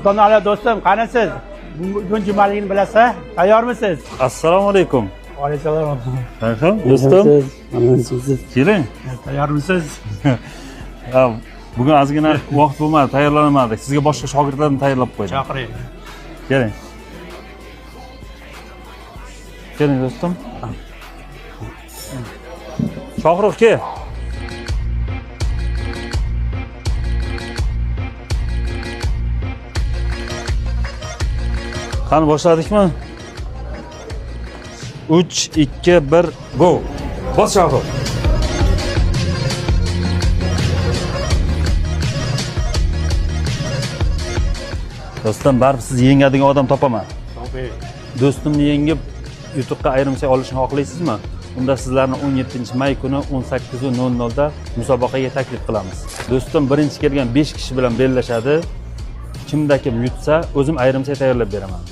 Sultonali do'stim, qanisiz? Bugun jumaligini bilasiz, tayyormisiz? Assalomu alaykum. Alayhissalom. Do'stim, keling. Tayyormisiz? Ha, bugun ozgina vaqt bo'lmadi, tayyorlanmadik. Sizga boshqa shogirdlarni tayyorlab qo'ydim. Chaqiring. Keling. Keling do'stim. Shohrux kel. Qani boshladikmi? 3 2 1 go. Bos Shohrux. Do'stim, baribir sizni yengadigan odam topaman. Do'stimni yengib yutuqqa ayrimcha olishni xohlaysizmi? Unda sizlarni 17 may kuni 18:00 da musobaqaga taklif qilamiz. Do'stim birinchi kelgan 5 kishi bilan bellashadi. Kimda kim yutsa, o'zim ayrimcha tayyorlab beraman.